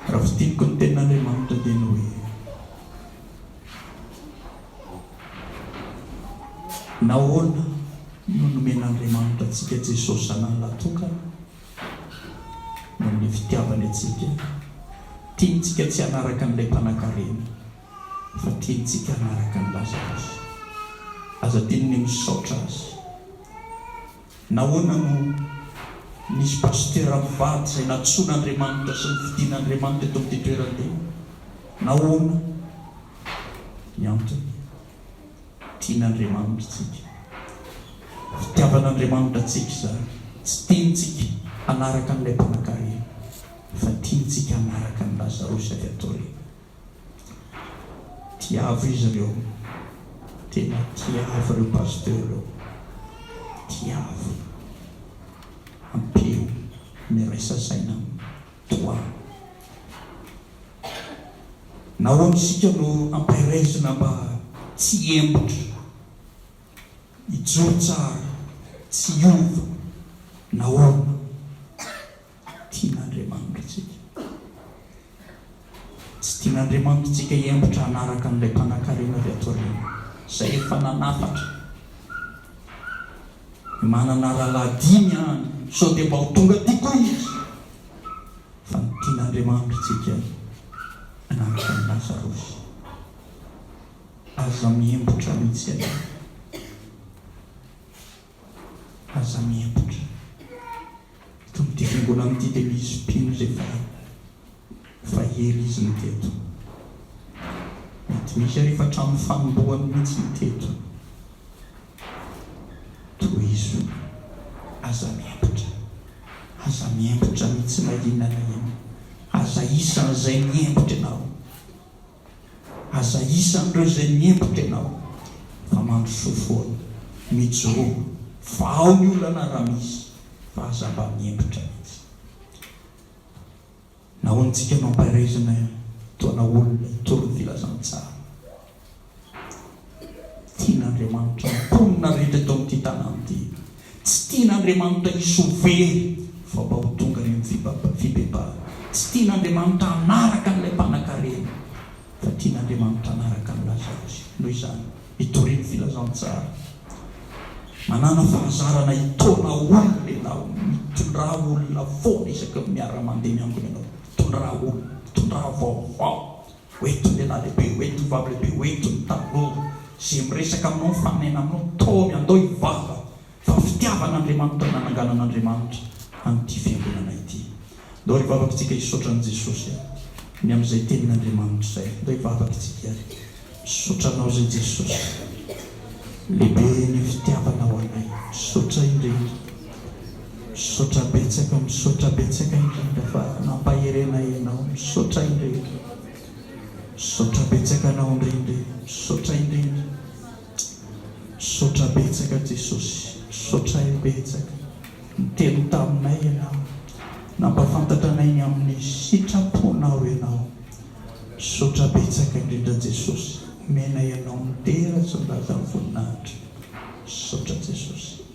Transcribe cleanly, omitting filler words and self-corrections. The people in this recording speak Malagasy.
Raha fintiniko ny tenin'Andriamanitra dia ny hoe, Nahoana no nomen'Andriamanitra antsika Jesosy Zanany Lahy-tokana? Noho ny fitiavany antsika. Tiantsika tsy hanaraka an'ilay mpanankarena, fa tiantsika hanaraka an'i Lazarosy. Aza adino ny misaotra azy. Nahoana no nisy pasitera mivady izay nantsoin'Andriamanitra sy nofidin'Andriamanitra eto amin'ity toerana ity? Nahoana? Ny antony, tian'Andriamanitra isika. Fitiavan'Andriamanitra antsika izany. Tsy tiantsika hanaraka an'ilay mpanankarena, fa tiantsika hanaraka an'i Lazarosy avy ato aoriana. Tiavo izy ireo. Tena tiavo ireo pasteur ireo. Tiavo. Ampio. Miraisa saina aminy. Tohano. Nahoana isika no ampaherezina mba tsy hiembotra, hijoro tsara, tsy hiova? Nahoana? Tian'Andriamanitra isika. Tsy tian'Andriamanitra isika hiembotra hanaraka an'ilay mpanankarena avy ato aoriana, izay efa nanafatra. Manana rahalahy dimy any, sao dia mba ho tonga aty koa izy. Fa ny tian'Andriamanitra isika hanaraka an'i Lazarosy. Aza miembotra mihitsy ianao. Aza miembotra. Eto amin'ity fiangonana ity dia misy mpino izay efa efa ela izy no teto. Mety misy ary efa hatramin'ny fanombohany mihitsy no teto. Tohizo. Aza miembotra. Aza miembotra mihitsy na inona na inona. Aza isan'izay miembotra ianao. Aza isan'ireo izay miembotra ianao fa mandrosoa foana, mijoroa, vahao ny olana raha misy fa aza mba miembotra mihitsy. Nahoana isika no ampaherezina toana olona hitory ny filazantsara? Tian'Andriamanitra ny mponina rehetra eto amin'ity tanàna ity. Tsy tian'Andriamanitra hisy ho very fa mba ho tonga any amin'ny fibebahana. Tsy tian'Andriamanitra hanaraka an'ilay mpanankarena fa tian'Andriamanitra hanaraka an'i Lazarosy. Noho izany, hitoria ny filazantsara. Manàna fahazarana hitaona olona ianao. Mitondrà olona foana isaky ny miara-mandeha miangona ianao. Mitondrà olona, mitondrà vaovao. Ho eto ny lehilahy lehibe, ho eto ny vavy lehibe, ho eto ny tanora. Izay miresaka aminao, mifanena aminao, taomy, andao hivavaka. Fa fitiavan'Andriamanitra nananganan'Andriamanitra an'ity fiangonana ity. Ndao hivavaka isika hisaotra an'i Jesosy ny amin'izay tenin'Andriamanitra izay. Ndao hivavaka isika ary. Misaotra Anao izay Jesosy. Lehibe ny fitiavanao anay. Misaotra indrindra. Misaotra betsaka, misaotra betsaka indrindra fa nampahery anay Ianao. Misaotra indrindra. Misaotra betsaka Anao indrindra e. Misaotra indrindra. Misaotra betsaka Jesosy. Misaotra betsaka. Niteny taminay Ianao. Nampafantatra anay ny amin'ny sitraponao Ianao. Misaotra betsaka indrindra Jesosy. Omenay Anao ny dera sy ny laza ny voninahitra. Misaotra Jesosy.